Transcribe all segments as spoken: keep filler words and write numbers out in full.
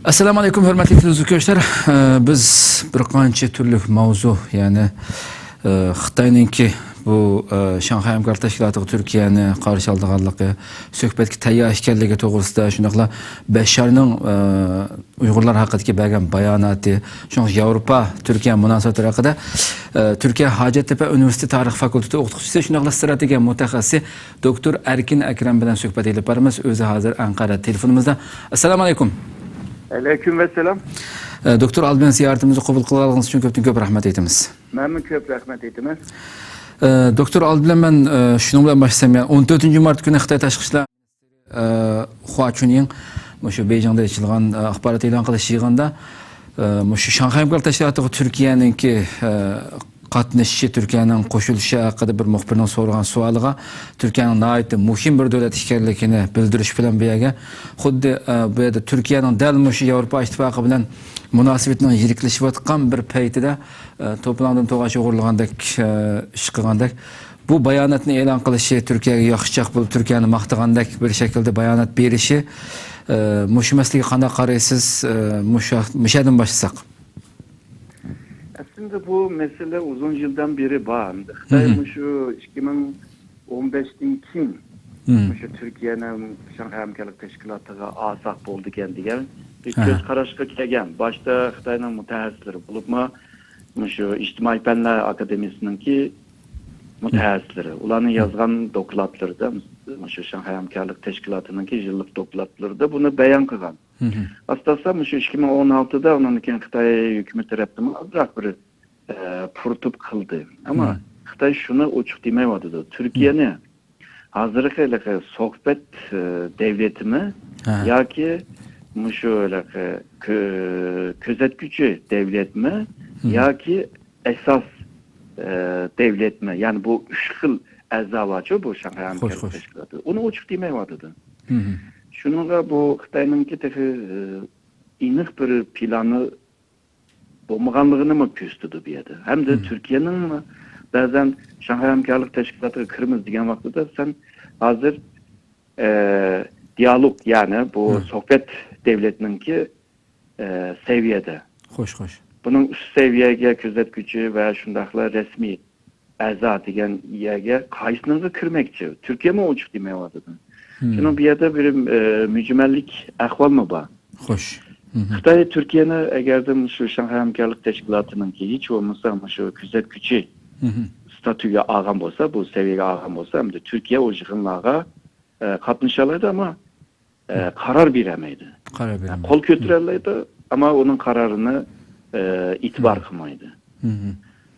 ئەسسالامۇ ئەلەيكۇم، ھۆرمەتلىك تېلېۋىزور كۆرۈشلەر. ئە، بىز بىر قانچە تۈرلۈك ماۋزۇ، يەنى، ئە، خىتاينىڭكى بۇ، ئە، شاڭخەي ھەمكارلىق تەشكىلاتىغا تۈركىيەنى قارشى ئالىدىغانلىقى، سۆھبەتكە تەييار ئىكەنلىكى توغرىسىدا، شۇنداقلا بەششارنىڭ، ئە، ئۇيغۇرلار ھەققىدىكى بەرگەن باياناتى، شۇڭا ياۋروپا تۈركىيە مۇناسىۋەتلىرى ھەققىدە، ئە، تۈركىيە ھاجەتتەپە ئۇنىۋېرسىتېتى تارىخ فاكۇلتېتى ئوقۇتقۇچىسى، شۇنداقلا ئىستراتېگىيە مۇتەخەسسىسى دوكتور ئەركىن ئەكرەم بىلەن سۆھبەت ئېلىپ بارىمىز. ئۆزى ھازىر ئەنقەرە تېلېفونىمىزدا. ئەسسالامۇ ئەلەيكۇم. ئەلەيكۇم ئەسسالام. ئە، دوكتور، ئالدى بىلەن زىيارىتىمىزنى قوبۇل قىلغانلىقىڭىز ئۈچۈن كۆپتىن كۆپ رەھمەت ئېيتىمىز. مەنمۇ كۆپ رەھمەت ئېيتىمەن. ئە، دوكتور، ئالدى بىلەن مەن، ئە، شۇنىڭ بىلەن باشلىسام، يەنى ئون تۆتىنچى مارت كۈنى خىتاي تاشقى ئىشلار ئە، خۇا چۈنيىڭ مۇشۇ بېيجىڭدا ئېچىلغان، ئە، ئاخبارات ئېلان قىلىش يىغىنىدا، ئە، مۇشۇ شاڭخەي ھەمكارلىق تەشكىلاتىغا تۈركىيەنىڭكى، ئە، قاتنىشىشى، تۈركىيەنىڭ قوشۇلۇشى ھەققىدە بىر مۇخبىرنىڭ سورىغان سوئالىغا، تۈركىيەنىڭ ناھايىتى مۇھىم بىر دۆلەت ئىكەنلىكىنى بىلدۈرۈش بىلەن بۇ يەرگە خۇددى، ئە، بۇ يەردە تۈركىيەنىڭ دەل مۇشۇ ياۋروپا ئىتتىپاقى بىلەن مۇناسىۋىتىنىڭ يىرىكلىشىۋاتقان بىر پەيتىدە، ئە، توپىلاڭدىن توغاچ ئوغرىلىغاندەك، ئە، ئىش قىلغاندەك، بۇ باياناتنى ئېلان قىلىشى تۈركىيەگە ياخشىچاق بولۇپ، تۈركىيەنى ماختىغاندەك بىر شەكىلدە بايانات بېرىشى، ئە، مۇشۇ مەسىلىگە قانداق قارايسىز؟ ئە، مۇشۇ، مۇشۇ يەردىن باشلىساق. ئەسلىدە بۇ مەسىلە ئۇزۇن يىلدىن بېرى بار. خىتاي مۇشۇ ئىككى مىڭ ئون بەشتىن كېيىن مۇشۇ تۈركىيەنى شاڭخەي ھەمكارلىق تەشكىلاتىغا ئالساق بولىدىكەن دېگەن بىر كۆز قاراشقا كەلگەن. باشتا خىتاينىڭ مۇتەخەسسىسلىرى، بولۇپمۇ مۇشۇ ئىجتىمائىي پەنلەر ئاكادېمىيىسىنىڭكى مۇتەخەسسىسلىرى، ئۇلارنىڭ يازغان دوكلاتلىرىدا، مۇشۇ شاڭخەي ھەمكارلىق تەشكىلاتىنىڭكى يىللىق دوكلاتلىرىدا بۇنى بايان قىلغان. ئاستا-ئاستا مۇشۇ ئىككى مىڭ ئون ئالتىدا ئۇنىڭدىن كېيىن خىتاي ھۆكۈمىتى تەرەپتىن ئازراق بىر، ئە، پۇرىتىپ قىلدى. ئەمما خىتاي شۇنى ئوچۇق دېمەيۋاتىدۇ. تۈركىيەنى ھازىرقى ھېلىقى سۆھبەت، ئە، دەۋلىتىمۇ ياكى مۇشۇ ھېلىقى كۆ-، كۆزەتكۈچى دەۋلەتمۇ ياكى ئاساس، ئە، دەۋلەتمۇ؟ يەنى بۇ ئۈچ خىل ئەزا بارچۇ بۇ شاڭخەي ھەمكارلىق تەشكىلاتى. ئۇنى ئوچۇق دېمەيۋاتىدۇ. شۇنىڭغا بۇ خىتاينىڭكى تېخى، ئە، ئېنىق بىر پىلانى بولمىغانلىقىنىمۇ كۆرسىتىدۇ بۇ يەردە. ھەمدە تۈركىيەنىڭ بەزەن شاڭخەي ھەمكارلىق تەشكىلاتىغا كىرىمىز دېگەن ۋاقتىدا سەن ھازىر، ئە، دىئالوگ، يەنى بۇ سۆھبەت دەۋلەتنىڭكى، ئە، سەۋىيەدە. خوش، خوش. بۇنىڭ ئۈست سەۋىيەگە كۆزەتكۈچى ۋە شۇنداقلا رەسمىي ئەزا دېگەن يەرگە قايسىنىڭغا كىرمەكچى؟ تۈركىيەمۇ ئوچۇق دېمەيۋاتىدۇ. شۇنىڭ بۇ يەردە بىر، ئە، مۈجمەللىك ئەھۋالمۇ بار. خوش. خىتاي تۈركىيەنى ئەگەردە مۇشۇ شاڭخەي ھەمكارلىق تەشكىلاتىنىڭكى ھېچ بولمىسا مۇشۇ كۆزەتكۈچى ستاتۇيىگە ئالغان بولسا، بۇ سەۋىيەگە ئالغان بولسا، ئەمدى تۈركىيە ئۇ يىغىنلارغا، ئە، قاتنىشالايدۇ، ئەمما، ئە، قارار بېرەلمەيدۇ. قارار بېرەلمەيدۇ. قول كۆتۈرەلەيدۇ، ئەمما ئۇنىڭ قارارىنى، ئە، ئېتىبار قىلمايدۇ.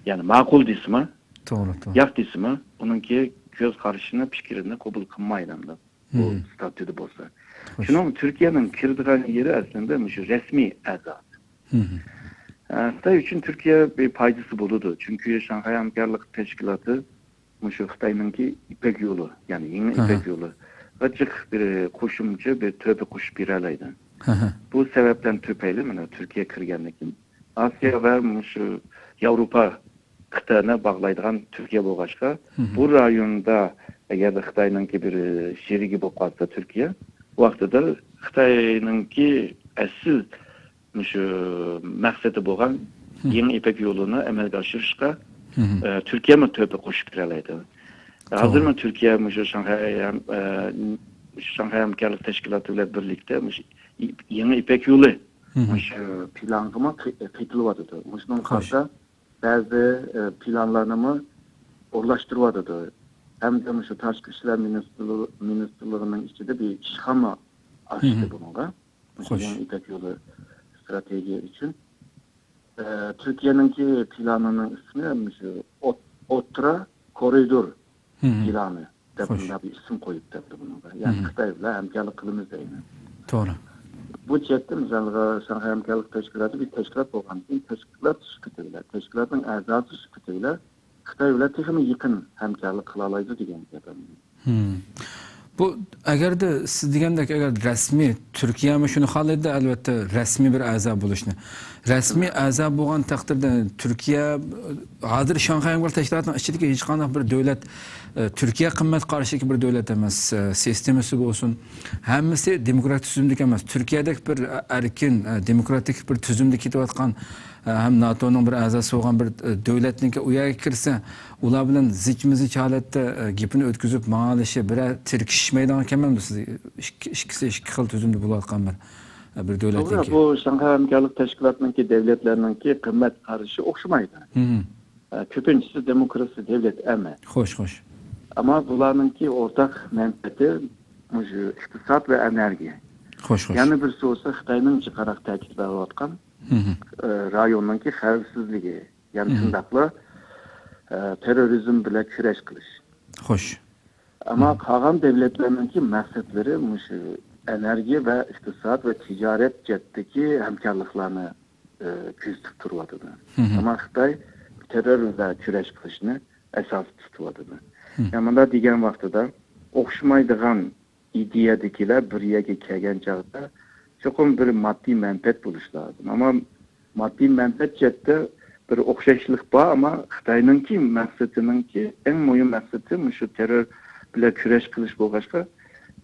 يەنى ماقۇل دېسىمۇ، توغرا، توغرا. ياق دېسىمۇ، ئۇنىڭكى كۆز قارىشىنى، پىكرىنى قوبۇل قىلمايدۇ ئەمدى. بۇ ستاتۇيدا بولسا. خوش. شۇنىڭ تۈركىيەنىڭ كىرىدىغان يېرى ئەسلىدە مۇشۇ رەسمىي ئەزا. ئە، خىتاي ئۈچۈن تۈركىيە بىر پايدىسى بولىدۇ. چۈنكى شاڭخەي ھەمكارلىق تەشكىلاتى مۇشۇ خىتاينىڭكى يىپەك يولى، يەنى يېڭى يىپەك يولىغا جىق بىر قوشۇمچە بىر تۆھپە قوشۇپ بېرەلەيدۇ. بۇ سەۋەبتىن تۈپەيلى مانا تۈركىيە كىرگەندىن كېيىن ئاسىيا ۋە مۇشۇ ياۋروپا قىتئەنى باغلايدىغان تۈركىيە بولغاچقا، بۇ رايوندا ئەگەردە خىتاينىڭكى بىر شېرىكى بولۇپ قالسا تۈركىيە، بۇ ۋاقتىدا خىتاينىڭكى ئەسلى مۇشۇ مەقسىتى بولغان يېڭى يىپەك يولىنى ئەمەلگە ئاشۇرۇشقا، ئە، تۈركىيەمۇ تۆھپە قوشۇپ بېرەلەيدۇ. ھازىرمۇ تۈركىيە مۇشۇ شاڭخەي ھەم-، ئە، شاڭخەي ھەمكارلىق تەشكىلاتى بىلەن بىرلىكتە مۇشۇ يېڭى يىپەك يولى مۇشۇ پىلانغىمۇ قې-، قېتىلىۋاتىدۇ. مۇشۇنىڭغا قارىتا بەزى، ئە، پىلانلارنىمۇ ئورۇنلاشتۇرۇۋاتىدۇ. ھەمدە مۇشۇ تاشقى ئىشلار مىنىستىرلىرى، مىنىستىرلىرىنىڭ ئىچىدە بىر ئىشخانا ئاچتى بۇنىڭغا. مۇشۇ يېڭى يىپەك يولى ستراتېگىيە ئۈچۈن. ئە، تۈركىيەنىڭكى پىلانىنىڭ ئىسمى مۇشۇ ئوت-، ئوتتۇرا كورىدور پىلانى دەپ مۇنداق بىر ئىسىم قويۇپتۇ بۇنىڭغا. يەنى خىتاي بىلەن ھەمكارلىق قىلىمىز دەيمەن. توغرا. بۇ جەھەتتە مىسالغا شاڭخەي ھەمكارلىق تەشكىلاتى بىر تەشكىلات بولغاندىن كېيىن تەشكىلات سۈپىتى بىلەن، تەشكىلاتنىڭ ئەزاسى سۈپىتى بىلەن خىتاي بىلەن تېخىمۇ يېقىن ھەمكارلىق قىلالايدۇ دېگەن گەپ. بۇ، ئەگەردە سىز دېگەندەك، ئەگەر رەسمىي، تۈركىيەمۇ شۇنى خالايدۇ، ئەلۋەتتە، رەسمىي بىر ئەزا بولۇشنى. رەسمىي ئەزا بولغان تەقدىردە، تۈركىيە، ھازىر شاڭخەي ھەمكارلىق تەشكىلاتىنىڭ ئىچىدىكى ھېچقانداق بىر دۆلەت، ئە، تۈركىيە قىممەت قارىشىدىكى بىر دۆلەت ئەمەس. ئە، سىستېمىسى بولسۇن، ھەممىسى دېموكراتىك تۈزۈمدىكى ئەمەس. تۈركىيەدەك بىر ئەركىن، ئە، دېموكراتىك بىر تۈزۈمدە كېتىۋاتقان، ئە، ھەم ناتونىڭ بىر ئەزاسى بولغان بىر، ئە، دۆلەتنىڭكى ئۇ يەرگە كىرسە، ئۇلار بىلەن زىچمىزىچ ھالەتتە، ئە، گېپىنى ئۆتكۈزۈپ ماڭالىشى، بىرەر تىركىشىش مەيدانغا كەلمەمدۇ سىز؟ ئىككى، ئىككىسى ئىككى خىل تۈزۈمدە بولۇۋاتقان بىر، ئە، بىر توغرا، دۆلەتنىڭكى. بۇ شاڭخەي ھەمكارلىق تەشكىلاتىنىڭكى دۆلەتلەرنىڭكى قىممەت قارىشى ئوخشىمايدۇ. مم. ئە، كۆپىنچىسى دېموكراتىك دۆلەت ئەمەس. خوش، خوش. ئەمما بۇلارنىڭكى ئورتاق مەنپەئەتى مۇشۇ ئىقتىساد ۋە ئېنېرگىيە. خوش، خوش. يەنە بىرسى بولسا خىتاينىڭ جىقراق تەكىتلەۋاتقان، مم. ئە، رايوننىڭكى خەۋپسىزلىكى. يەنە مم. شۇنداقلا، ئە، تېررورىزم بىلەن كۈرەش قىلىش. خوش. ئەمما مم. قالغان دۆلەتلەرنىڭكى مەقسەتلىرى مۇشۇ ئېنېرگىيە ۋە ئىقتىساد ۋە تىجارەت جەھەتتىكى ھەمكارلىقلارنى، ئە، كۆزىتىپ تۇرۇۋاتىدۇ. مم. ئەمما خىتاي تېررور بىلەن كۈرەش قىلىشنى ئاساس تۇتۇۋاتىدۇ. مم. يەنى مۇنداق دېگەن ۋاقتىدا ئوخشىمايدىغان ئىدىيەدىكىلەر بىر يەرگە كەلگەن چاغدا چوقۇم بىر ماددىي مەنپەئەت بولۇشى لازىم. ئەمما ماددىي مەنپەئەت جەھەتتە بىر ئوخشاشلىق بار، ئەمما خىتاينىڭكى مەقسىتىنىڭكى ئەڭ مۇھىم مەقسىتى مۇشۇ تېررور بىلەن كۈرەش قىلىش بولغاچقا،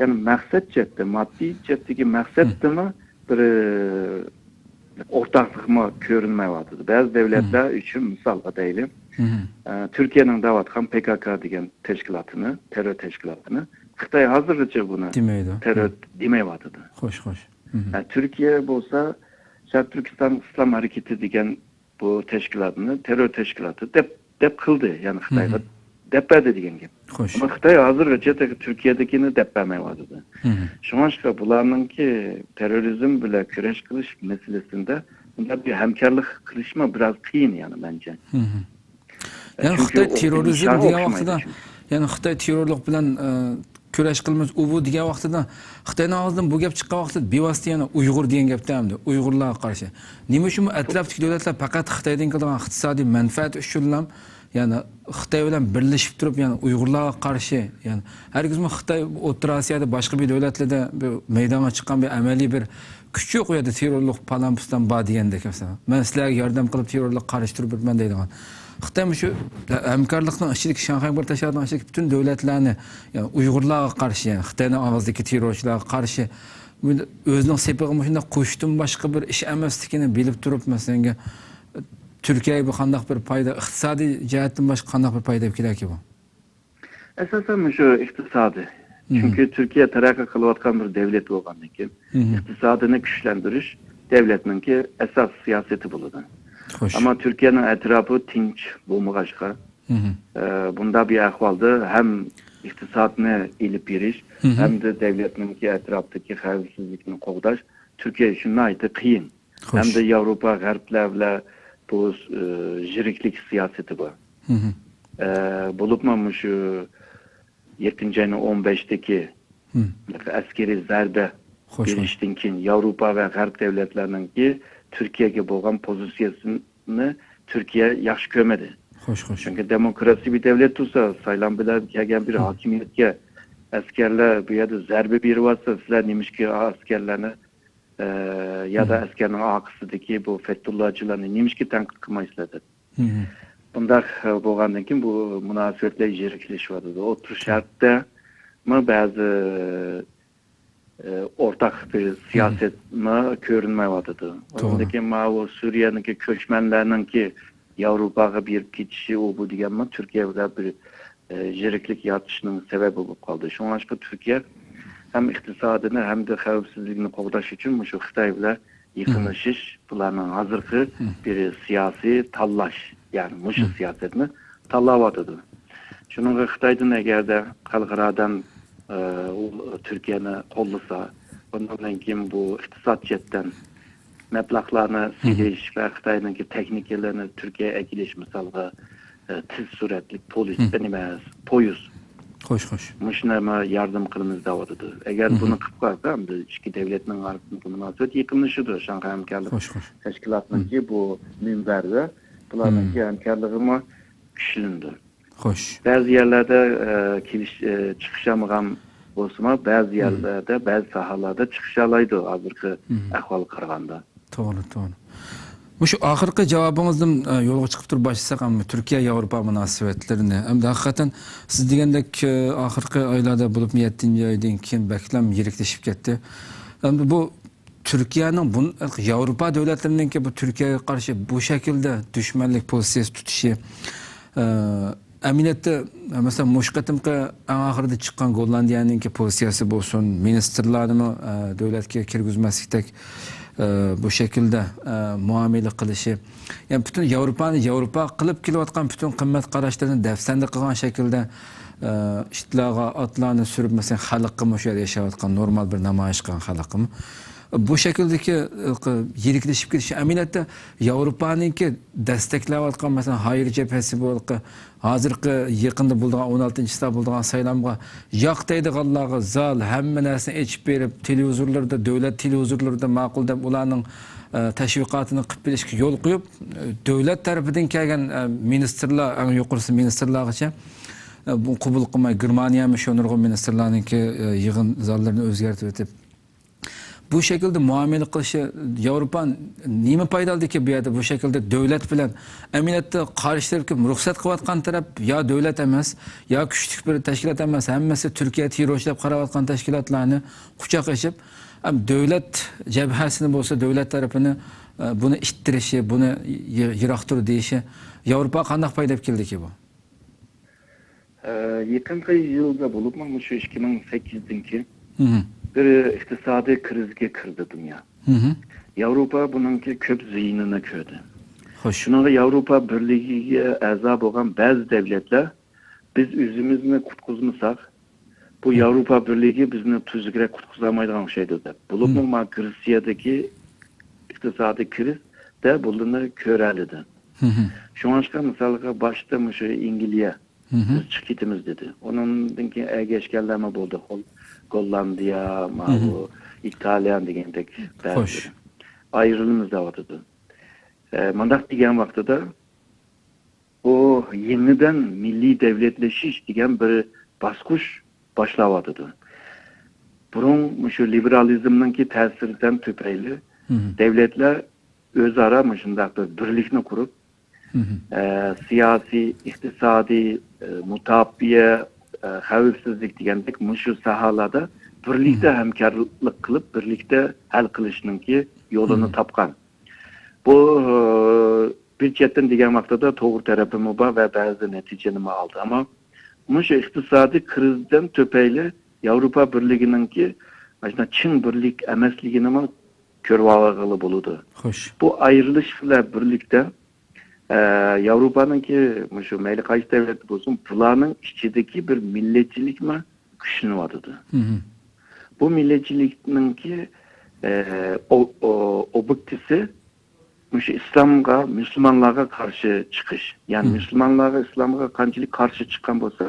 يەنى مەقسەت جەھەتتە، ماددىي جەھەتتىكى مەقسەتتىمۇ بىر، ئە، ئورتاقلىقمۇ كۆرۈنمەيۋاتىدۇ. بەزى دۆلەتلەر ئۈچۈن مىسالغا دەيلى، ئە، تۈركىيەنىڭ دەۋاتقان پې كې كې دېگەن تەشكىلاتىنى، تېررور تەشكىلاتىنى خىتاي ھازىرغىچە بۇنى دېمەيدۇ. تېررور دېمەيۋاتىدۇ. خوش، خوش. ئە، تۈركىيە بولسا شەرقىي تۈركىستان ئىسلام ھەرىكىتى دېگەن بۇ تەشكىلاتنى تېررور تەشكىلاتى دەپ، دەپ قىلدى، يەنى خىتايغا دەپ بەردى دېگەن گەپ. خوش. ئەمما خىتاي ھازىرغىچە تېخى تۈركىيەدىكىنى دەپ بەرمەيۋاتىدۇ. شۇڭلاشقا بۇلارنىڭكى تېررورىزم بىلەن كۈرەش قىلىش مەسىلىسىندە بۇنداق بىر ھەمكارلىق قىلىشمۇ بىراز قىيىن، يەنى مەنچە. يەنى چۈنكى خىتاي ئۇ تېررورىزم دېگەن ۋاقتىدا، يەنى خىتاي تېررورلۇق بىلەن، ئە، كۈرەش قىلىمىز، ئۇ بۇ دېگەن ۋاقتىدا، خىتاينىڭ ئاغزىدىن بۇ گەپ چىققان ۋاقتىدا بىۋاسىتە يەنە ئۇيغۇر دېگەن گەپتە ئەمدى ئۇيغۇرلارغا قارشى. نېمە ئۈچۈن بۇ ئەتراپتىكى دۆلەتلەر پەقەت خىتايدىن كېلىدىغان ئىقتىسادىي مەنپەئەت ئۈچۈنلا، يەنى خىتاي بىلەن بىرلىشىپ تۇرۇپ، يەنى ئۇيغۇرلارغا قارشى، يەنى ھەرگىزمۇ خىتاي ئوتتۇرا ئاسىيادا باشقا بىر دۆلەتلەردە بىر مەيدانغا چىققان بىر ئەمەلىي بىر كۈچ يوق، ئۇ يەردە تېررورلۇق پالان-پۇستان بار دېگەندەك مەسىلەن. مەن سىلەرگە ياردەم قىلىپ تېررورلۇققا قارشى تۇرۇپ تۇرىمەن دەيدىغان. خىتاي مۇشۇ ھەمكارلىقنىڭ ئىچىدىكى، شاڭخەي ھەمكارلىق تەشكىلاتىنىڭ ئىچىدىكى پۈتۈن دۆلەتلەرنى، يەنى ئۇيغۇرلارغا قارشى، يەنى خىتاينىڭ ئاغزىدىكى تېررورچىلارغا قارشى ئۆزىنىڭ سېپىغا مۇشۇنداق قوشۇشتىن باشقا بىر ئىش ئەمەسلىكىنى بىلىپ تۇرۇپ، مەسىلەن، تۈركىيەگە بىر قانداق بىر پايدا، ئىقتىسادىي جەھەتتىن باشقا قانداق بىر پايدا ئېلىپ كېلەركى بۇ؟ ئاساسەن مۇشۇ ئىقتىسادىي. چۈنكى تۈركىيە تەرەققىي قىلىۋاتقان بىر دۆلەت بولغاندىن كېيىن، ئىقتىسادىنى كۈچلەندۈرۈش دۆلەتنىڭكى ئاساس سىياسىتى بولىدۇ. خوش. ئەمما تۈركىيەنىڭ ئەتراپى تىنچ بولمىغاچقا، ئە، بۇنداق بىر ئەھۋالدا ھەم ئىقتىسادنى ئېلىپ بېرىش، ھەمدە دۆلەتنىڭكى ئەتراپتىكى خەۋپسىزلىكنى قوغداش تۈركىيە ئۈچۈن ناھايىتى قىيىن. خوش. ھەمدە ياۋروپا غەربلەر بىلەن بۇ، ئە، يىرىكلىك سىياسىتى بار. ئە، بولۇپمۇ مۇشۇ يەتتىنچى ئاينىڭ ئون بەشىدىكى ئەسكىرىي زەربە بېرىشتىن كېيىن ياۋروپا ۋە غەرب دۆلەتلەرنىڭكى تۈركىيەگە بولغان پوزىتسىيەسىنى تۈركىيە ياخشى كۆرمىدى. خوش، خوش. چۈنكى دېموكراتىك بىر دۆلەت تۇرسا، سايلام بىلەن كەلگەن بىر ھاكىمىيەتكە ئەسكەرلەر بۇ يەردە زەربە بېرىۋاتسا، سىلەر نېمىشقا ئەسكەرلەرنى، ئە، يا دا ئەسكەرنىڭ ئارقىسىدىكى بۇ فەتھۇللاچىلارنى نېمىشقا تەنقىد قىلمايسىلەر دەپ. بۇنداق، ئە، بولغاندىن كېيىن بۇ مۇناسىۋەتلەر يىرىكلىشىۋاتىدۇ. ئوتتۇرا شەرقتە مۇ بەزى، ئە، ئورتاق بىر سىياسەتمۇ كۆرۈنمەيۋاتىدۇ. توغرا. ئۇندىن كېيىن ماۋۇ سۈرىيەنىڭكى كۆچمەنلەرنىڭكى ياۋروپاغا بېرىپ كېتىشى، ئۇ بۇ دېگەنمۇ تۈركىيە بىلەن بىر، ئە، يىرىكلىك يارىتىشنىڭ سەۋەبى بولۇپ قالدى. شۇڭلاشقا تۈركىيە ھەم ئىقتىسادىنى، ھەمدە خەۋپسىزلىكىنى قوغداش ئۈچۈن مۇشۇ خىتاي بىلەن يېقىنلىشىش بۇلارنىڭ ھازىرقى بىر سىياسىي تاللاش، يەنى مۇشۇ سىياسەتنى تاللاۋاتىدۇ. شۇنىڭغا خىتايدىن ئەگەردە خەلقئارادىن، ئە، ئۇ تۈركىيەنى قوللىسا، ئۇنىڭدىن كېيىن بۇ ئىقتىساد جەھەتتىن مەبلەغلارنى سېلىش ۋە خىتاينىڭكى تېخنىكىلىرىنى تۈركىيەگە ئەكېلىش، مىسالغا، ئە، تېز سۈرئەتلىك پولىس، نېمە، پويىز. خوش، خوش. مۇشۇنىمۇ ياردەم قىلىمىز دەۋاتىدۇ. ئەگەر بۇنى قىلىپ قالسا، ئەمدى ئىككى دۆلەتنىڭ ئارىسىدىكى مۇناسىۋەت يېقىنلىشىدۇ. شاڭخەي ھەمكارلىق تەشكىلاتىنىڭكى بۇ مۇنبەر ۋە بۇلارنىڭكى ھەمكارلىقىمۇ كۈچلىنىدۇ. خوش. بەزى يەرلەردە، ئە، كېلىش-، ئە، چىقىشالمىغان بولسىمۇ، بەزى يەرلەردە، بەزى ساھەلەردە چىقىشالايدۇ ھازىرقى ئەھۋالغا قارىغاندا. توغرا، توغرا. مۇشۇ ئاخىرقى جاۋابىڭىزدىن، ئە، يولغا چىقىپ تۇرۇپ باشلىساق، ئەمما تۈركىيە ياۋروپا مۇناسىۋەتلىرىنى. ئەمدى ھەقىقەتەن سىز دېگەندەك، ئە، ئاخىرقى ئايلاردا، بولۇپمۇ يەتتىنچى ئايدىن كېيىن بەكلا يىرىكلىشىپ كەتتى. ئەمدى بۇ تۈركىيەنىڭ بۇن-، ياۋروپا دۆلەتلىرىنىڭكى بۇ تۈركىيەگە قارشى بۇ شەكىلدە دۈشمەنلىك پوزىتسىيىسى تۇتۇشى، ئە، ئەمەلىيەتتە، مەسىلەن، مۇشۇ قېتىمقى ئەڭ ئاخىرىدا چىققان گوللاندىيەنىڭكى پوزىتسىيەسى بولسۇن، مىنىستىرلارنىمۇ، ئە، دۆلەتكە كىرگۈزمەسلىكتەك، ئە، بۇ شەكىلدە، ئە، مۇئامىلە قىلىشى. يەنى پۈتۈن ياۋروپانى ياۋروپا قىلىپ كېلىۋاتقان پۈتۈن قىممەت قاراشلىرىنى دەپسەندە قىلغان شەكىلدە، ئە، ئىتلارغا ئاتلارنى سۈرۈپ، مەسىلەن، خەلققىمۇ، شۇ يەردە ياشاۋاتقان نورمال بىر نامايىش قىلغان خەلققىمۇ بۇ شەكىلدىكى، ئە، يىرىكلىشىپ كېتىشى ئەمەلىيەتتە ياۋروپانىڭكى دەستەكلەۋاتقان، مەسىلەن، ھاير جەبھەسى بولۇپ، ھازىرقى يېقىندا بولىدىغان، ئون ئالتىنچى چىسلا بولىدىغان سايلامغا ياق دەيدىغانلارغا زال، ھەممە نەرسىنى ئېچىپ بېرىپ، تېلېۋىزورلىرىدا، دۆلەت تېلېۋىزورلىرىدا ماقۇل دەپ ئۇلارنىڭ، ئە، تەشۋىقاتىنى قىلىپ بېرىشكە يول قويۇپ، ئە، دۆلەت تەرىپىدىن كەلگەن، ئە، مىنىستىرلار، ئەڭ يۇقىرىسى مىنىستىرلارغىچە، ئە، بۇ قوبۇل قىلماي، گېرمانىيەمۇ شۇ نۇرغۇن مىنىستىرلارنىڭكى، ئە، يىغىن زاللىرىنى ئۆزگەرتىۋېتىپ، بۇ شەكىلدە مۇئامىلە قىلىشى ياۋروپا نېمە پايدا ئالدىكى بۇ يەردە؟ بۇ شەكىلدە دۆلەت بىلەن ئەمەلىيەتتە قارشى تەرەپكە رۇخسەت قىلىۋاتقان تەرەپ يا دۆلەت ئەمەس، يا كۈچلۈك بىر تەشكىلات ئەمەس، ھەممىسى تۈركىيە تېررورچى دەپ قاراۋاتقان تەشكىلاتلارنى قۇچاق ئېچىپ، ئەم، دۆلەت جەبھەسىنى بولسا، دۆلەت تەرىپىنى، ئە، بۇنى ئىتتىرىشى، بۇنى يى-، يىراق تۇر دېيىشى ياۋروپاغا قانداق پايدا ئېلىپ كەلدىكى بۇ؟ ئە، يېقىنقى يىلدا بولۇپمۇ مۇشۇ ئىككى مىڭ سەككىزدىن كېيىن بىر ئىقتىسادىي كىرىزىسكە كىردى دۇنيا. ياۋروپا بۇنىڭكى كۆپ زىيىنىنى كۆردى. خوش. شۇنىڭغا ياۋروپا بىرلىكىگە ئەزا بولغان بەزى دۆلەتلەر، بىز ئۆزىمىزنى قۇتقۇزمىساق، بۇ ياۋروپا بىرلىكى بىزنى تۈزۈكرەك قۇتقۇزالمايدىغان ئوخشايدۇ دەپ. بولۇپمۇ ما گرېتسىيەدىكى ئىقتىسادىي كىرىز دە بۇلىنى كۆرەلىدى. شۇڭلاشقا، مىسالغا، باشتا مۇشۇ ئەنگلىيە، بىز چىقىپ كېتىمىز دېدى. ئۇنىڭدىن كېيىن ئەگەشكەنلەرمۇ بولدى. گول-، گوللاندىيە، ماۋۇ ئىتالىيە دېگەندەك بەزىلىرى. ئايرىلىمىز دەۋاتىدۇ. ئە، مۇنداق دېگەن ۋاقتىدا، ئۇ يېڭىدىن مىللىي دۆلەتلىشىش دېگەن بىر باسقۇچ باشلاۋاتىدۇ. بۇرۇن مۇشۇ لىبېرالىزمنىڭكى تەسىرىدىن تۈپەيلى دۆلەتلەر ئۆزئارا مۇشۇنداق بىر بىرلىكنى قۇرۇپ، ئە، سىياسىي، ئىقتىسادىي، ئە، مۇداپىئە، ئە، خەۋپسىزلىك دېگەندەك مۇشۇ ساھەلەردە بىرلىكتە ھەمكارلىق قىلىپ، بىرلىكتە ھەل قىلىشنىڭكى يولىنى تاپقان. بۇ، ئە، بىر چەتتىن دېگەن ۋاقتىدا توغرا تەرىپىمۇ بار ۋە بەزى نەتىجىنىمۇ ئالدى. ئەمما مۇشۇ ئىقتىسادىي كىرىزىستىن تۈپەيلى ياۋروپا بىرلىكىنىڭكى مۇشۇنداق چىڭ بىرلىك ئەمەسلىكىنىمۇ كۆرۈۋالغىلى بولىدۇ. خوش. بۇ ئايرىلىش بىلەن بىرلىكتە، ئە، ياۋروپانىڭكى مۇشۇ مەيلى قايسى دۆلەت بولسۇن، بۇلارنىڭ ئىچىدىكى بىر مىللەتچىلىكمۇ كۈچلىنىۋاتىدۇ. بۇ مىللەتچىلىكنىڭكى، ئە، ئو-، ئو-، ئوبيېكتىسى مۇشۇ ئىسلامغا، مۇسۇلمانلارغا قارشى چىقىش. يەنى مۇسۇلمانلارغا، ئىسلامغا قانچىلىك قارشى چىققان بولسا،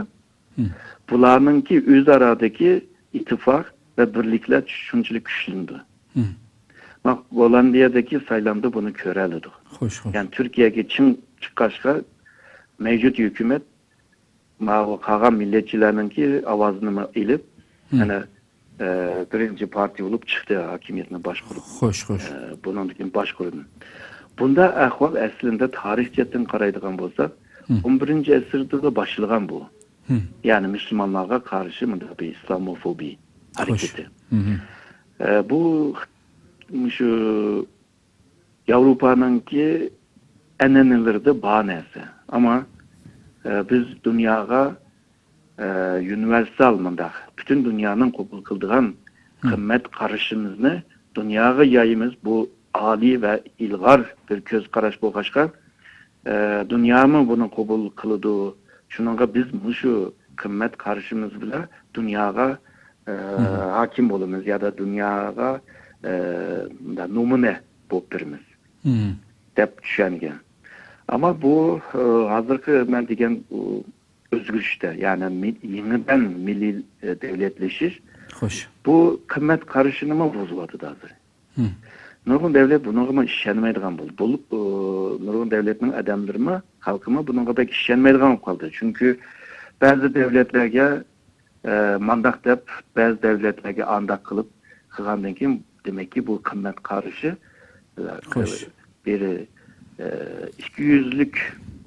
بۇلارنىڭكى ئۆزئارادىكى ئىتتىپاق ۋە بىرلىكلەر شۇنچىلىك كۈچلىنىدۇ. ما گوللاندىيەدىكى سايلامدا بۇنى كۆرەلىدۇق. خوش، خوش. يەنى تۈركىيەگە چىڭ چىققاچقا، مەۋجۇت ھۆكۈمەت ماۋۇ قالغان مىللەتچىلەرنىڭكى ئاۋازىنىمۇ ئېلىپ، يەنە، ئە، بىرىنچى پارتىيە بولۇپ چىقتى، ھاكىمىيەتنى باشقۇرۇپ. خوش، خوش. ئە، بۇنىڭدىن كېيىن باشقۇردى. بۇنداق ئەھۋال ئەسلىندە تارىخ جەھەتتىن قارايدىغان بولساق، ئون بىرىنچى ئەسىردىلا باشلىغان بۇ. يەنى مۇسۇلمانلارغا قارشى مۇنداق بىر ئىسلاموفوبىيە ھەرىكىتى. ئە، بۇ مۇشۇ ياۋروپانىڭكى ئەنئەنىلىرىدە بار نەرسە. ئەمما، ئە، بىز دۇنياغا، ئە، يۇنىۋېرسال مۇنداق، پۈتۈن دۇنيانىڭ قوبۇل قىلىدىغان قىممەت قارىشىمىزنى دۇنياغا يايىمىز. بۇ ئالىي ۋە ئىلغار بىر كۆز قاراش بولغاچقا، ئە، دۇنيامۇ بۇنى قوبۇل قىلىدۇ. شۇنىڭغا بىز مۇشۇ قىممەت قارىشىمىز بىلەن دۇنياغا، ئە، ھاكىم بولىمىز يا دا دۇنياغا، ئە، مۇنداق نومۇنە بولۇپ بېرىمىز دەپ چۈشەنگەن. ئەمما بۇ، ئە، ھازىرقى مەن دېگەن بۇ ئۆزگىرىشتە، يەنى مىل-، يېڭىدىن مىللىي، ئە، دۆلەتلىشىش، خوش، بۇ قىممەت قارىشىنىمۇ بۇزۇۋاتىدۇ ھازىر. نۇرغۇن دۆلەت بۇنىڭغىمۇ ئىشەنمەيدىغان بولدى. بولۇپ، ئۇ، نۇرغۇن دۆلەتنىڭ ئادەملىرىمۇ، خەلقىمۇ بۇنىڭغا بەك ئىشەنمەيدىغان بولۇپ قالدى. چۈنكى بەزى دۆلەتلەرگە ئە، مانداق دەپ بەزى دەۋلەتلەرگە ئانداق قىلىپ قىلغاندىن كېيىن، دېمەككى، بۇ قىممەت قارىشى، ئە، خوش. بىر، ئە، ئىككى يۈزلۈك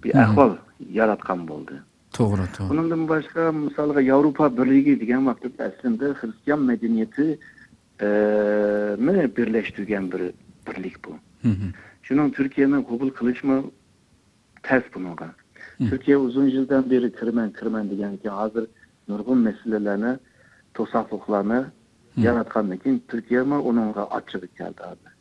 بىر ئەھۋال ياراتقان بولدى. توغرا، توغرا. ئۇنىڭدىن باشقا، مىسالغا، ياۋروپا بىرلىكى دېگەن ۋاقىتتا ئەسلىدە خىرىستىيان مەدەنىيىتى، ئە، نى بىرلەشتۈرگەن بىر بىرلىك بۇ. شۇنىڭ تۈركىيەنى قوبۇل قىلىشمۇ تەس بۇنىڭغا. تۈركىيە ئۇزۇن يىلدىن بېرى كىرىمەن، كىرىمەن دېگەندىكىن، ھازىر نۇرغۇن مەسىلىلەرنى، توساقلىقلارنى ياراتقاندىن كېيىن، تۈركىيەمۇ ئۇنىڭغا ئاچچىقى كەلدى ھازىر.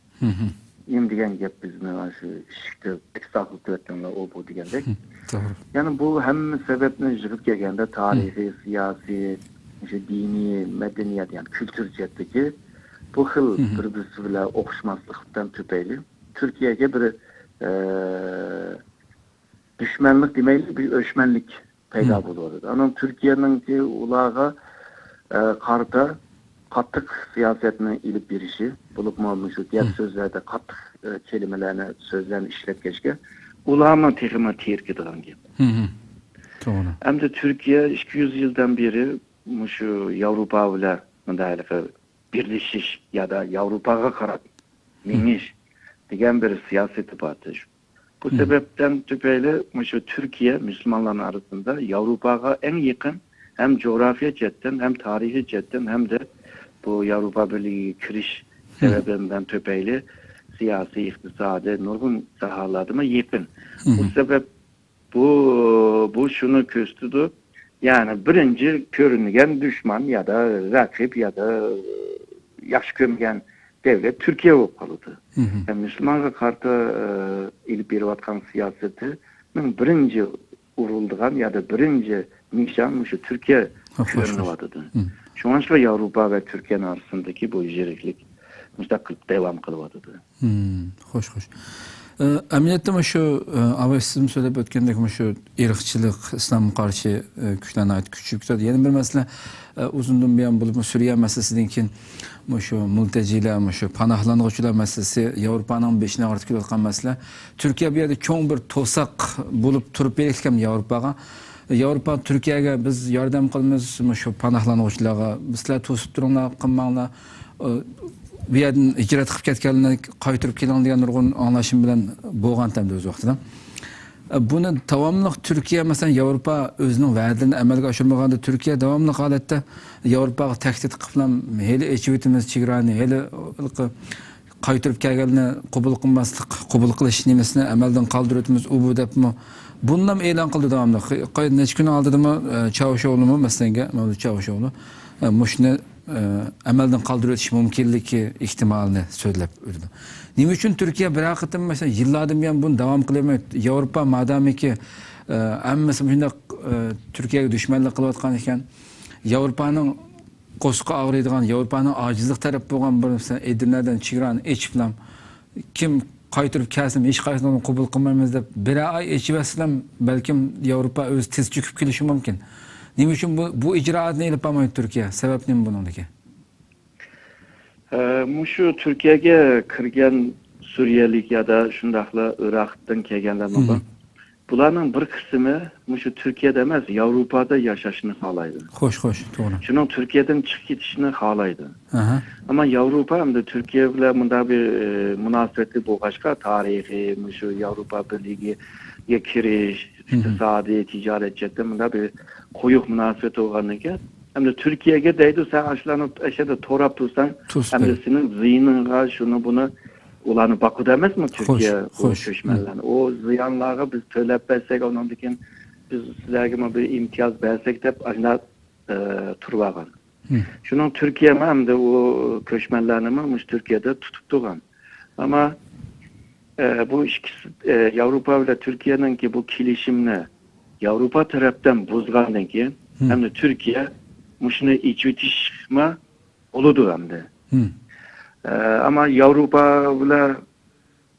نېمە دېگەن گەپ، بىزنى مانا شۇ ئىشىكتە ئىستاقىل تۆۋەتتىڭلار، ئۇ بۇ دېگەندەك. توغرا. يەنى بۇ ھەممە سەۋەبنى يىغىپ كەلگەندە، تارىخىي، سىياسىي، شۇ دىنىي، مەدەنىيەت، يەنى كۈلتۈر جەھەتتىكى بۇ خىل بىر-بىرسى بىلەن ئوخشىماسلىقتىن تۈپەيلى، تۈركىيەگە بىر، ئە، دۈشمەنلىك دېمەيلى، بىر ئۆچمەنلىك پەيدا بولۇۋاتىدۇ. ئانىڭ تۈركىيەنىڭكى ئۇلارغا، ئە، قارىتا قاتتىق سىياسەتنى ئېلىپ بېرىشى، بولۇپمۇ مۇشۇ گەپ سۆزلەردە قاتتىق، ئە، كەلىمىلەرنى، سۆزلەرنى ئىشلەتكەچكە، ئۇلارمۇ تېخىمۇ تېرىكىدىغان گەپ. توغرا. ئەمدى تۈركىيە ئىككى يۈز يىلدىن بېرى مۇشۇ ياۋروپا بىلەن مۇنداق ھېلىقى بىرلىشىش يادا ياۋروپاغا قاراپ مېڭىش دېگەن بىر سىياسىتى بار. بۇ سەۋەبتىن تۈپەيلى مۇشۇ تۈركىيە مۇسۇلمانلارنىڭ ئارىسىدا ياۋروپاغا ئەڭ يېقىن، ھەم جۇغراپىيە جەھەتتىن، ھەم تارىخىي جەھەتتىن، ھەمدە بۇ ياۋروپا بىرلىكىگە كىرىش سەۋەبىدىن تۈپەيلى سىياسىي، ئىقتىسادىي، نۇرغۇن ساھەلەردىمۇ يېقىن. بۇ سەۋەب بۇ، بۇ شۇنى كۆرسىتىدۇ، يەنى بىرىنچى كۆرۈنگەن دۈشمەن يادا رەقىب يادا ياخشى كۆرمىگەن دەۋلەت تۈركىيە بولۇپ قالىدۇ. ھەم مۇسۇلمانغا قارىتا، ئە، ئېلىپ بېرىۋاتقان سىياسىتىنىڭ بىرىنچى ئۇرۇلىدىغان يادا بىرىنچى نىشان مۇشۇ تۈركىيە كۆرۈنۈۋاتىدۇ. شۇڭلاشقا ياۋروپا ۋە تۈركىيەنىڭ ئارىسىندىكى بۇ يىرىكلىك مۇشۇنداق قىلىپ داۋام قىلىۋاتىدۇ. ھىم، خوش، خوش. ئە، ئەمەلىيەتتە مۇشۇ، ئە، ئاباي سىزمۇ سۆزلەپ ئۆتكەندەك، مۇشۇ ئىرقچىلىق، ئىسلامغا قارشى، ئە، كۈچلەر ناھايىتى كۈچىيىپ كېتىدۇ. يەنە بىر مەسىلە، ئە، ئۇزۇندىن بۇيان بولۇپمۇ سۈرىيە مەسىلىسىدىن كېيىن مۇشۇ مۇلتەجىلەر، مۇشۇ پاناھلانغۇچىلار مەسىلىسى ياۋروپانىڭ بېشىنى ئاغرىتىپ كېلىۋاتقان مەسىلە. تۈركىيە بۇ يەردە چوڭ بىر توساق بولۇپ تۇرۇپ بېرىپتىكەن ياۋروپاغا. ياۋروپا تۈركىيەگە بىز ياردەم قىلىمىز، مۇشۇ پاناھلانغۇچىلارغا، سىلەر توسۇپ تۇرۇڭلار، قىلماڭلار، ئۇ، بۇ يەردىن ھىجرەت قىلىپ كەتكەنلەرنى قايتۇرۇپ كېلىڭ دېگەن نۇرغۇن ئاڭلاشما بىلەن بولغانتى ئەمدى ئۆز ۋاقتىدا. بۇنى داۋاملىق تۈركىيە، مەسىلەن، ياۋروپا ئۆزىنىڭ ۋەدىلىرىنى ئەمەلگە ئاشۇرمىغاندا، تۈركىيە داۋاملىق ھالەتتە ياۋروپاغا تەھدىت قىلىپلا، ھېلى ئېچىۋېتىمىز چېگرانى، ھېلى قايتۇرۇپ كەلگەننى قوبۇل قىلماسلىق، قوبۇل قىلىش نېمىسىنى ئەمەلدىن قالدۇرۇۋېتىمىز، ئۇ بۇ دەپمۇ بۇنىمۇ ئېلان قىلدى داۋاملىق. قاي-، نەچچە كۈننىڭ ئالدىدىمۇ، ئە، چاۋۇشئوغلۇمۇ، مەسىلەنگە، مەۋلۇت چاۋۇشئوغلۇ، ئە، مۇشۇنى، ئە، ئەمەلدىن قالدۇرۇۋېتىش مۇمكىنلىكى ئېھتىمالىنى سۆزلەپ ئۆتىدۇ. نېمە ئۈچۈن تۈركىيە بىر قېتىم، مەسىلەن، يىللاردىن بۇيان بۇنى داۋام قىلىۋەرمەي، ياۋروپا مادامىكى، ئە، ھەممىسى مۇشۇنداق، ئە، تۈركىيەگە دۈشمەنلىك قىلىۋاتقان ئىكەن، ياۋروپانىڭ قورسىقى ئاغرىيدىغان، ياۋروپانىڭ ئاجىزلىق تەرەپ بولغان بىر، مەسىلەن، ئېدىرنەدىن چېگرانى ئېچىپلا، كىم قايتۇرۇپ كەلسىمۇ، ھېچقايسىنى قوبۇل قىلمايمىز دەپ، بىرەر ئاي ئېچىۋەتسىلەم، بەلكىم ياۋروپا ئۆزى تىز چۆكۈپ كېلىشى مۇمكىن. نېمە ئۈچۈن بۇ، بۇ ئىجرائاتنى ئېلىپ بارمايدۇ تۈركىيە؟ سەۋەب نېمە بۇنىڭدىكى؟ ئە، مۇشۇ تۈركىيەگە كىرگەن سۈرىيەلىك يادا شۇنداقلا ئىراقتىن كەلگەنلەرمۇ بار. بۇلارنىڭ بىر قىسمى مۇشۇ تۈركىيەدە ئەمەس، ياۋروپادا ياشاشنى خالايدۇ. خوش، خوش، توغرا. شۇنىڭ تۈركىيەدىن چىقىپ كېتىشنى خالايدۇ. ئەمما ياۋروپا ئەمدى تۈركىيە بىلەن مۇنداق بىر، ئە، مۇناسىۋەتلىك بولغاچقا، تارىخىي، مۇشۇ ياۋروپا بىرلىكىگە كىرىش، ئىقتىسادىي، تىجارەت جەھەتتىن مۇنداق بىر قويۇق مۇناسىۋەت بولغاندىكىن، ئەمدى تۈركىيەگە دەيدۇ، سەن ئاشۇلارنى ئەشەدە توراپ تۇرساڭ، ئەمدى سېنىڭ زىيىنىڭغا شۇنى بۇنى ئۇلارنى باقىدۇ ئەمەسمۇ تۈركىيە، ئۇ كۆچمەنلەرنى. ئۇ زىيانلارغا بىز تۆلەپ بەرسەك، ئۇنىڭدىن كېيىن بىز سىلەرگىمۇ بىر ئىمتىياز بەرسەك دەپ ئاشۇنداق، ئە، تۇرۇۋالغان. شۇنىڭ تۈركىيەمۇ ئەمدى ئۇ كۆچمەنلەرنىمۇ مۇشۇ تۈركىيەدە تۇتۇپ تۇرغان. ئەمما، ئە، بۇ ئىككىسى، ئە، ياۋروپا بىلەن تۈركىيەنىڭكى بۇ كېلىشىمنى ياۋروپا تەرەپتىن بۇزغاندىن كېيىن، ئەمدى تۈركىيە مۇشۇنى ئېچىۋېتىشمۇ بولىدۇ ئەمدى. ئە، ئەمما ياۋروپا بىلەن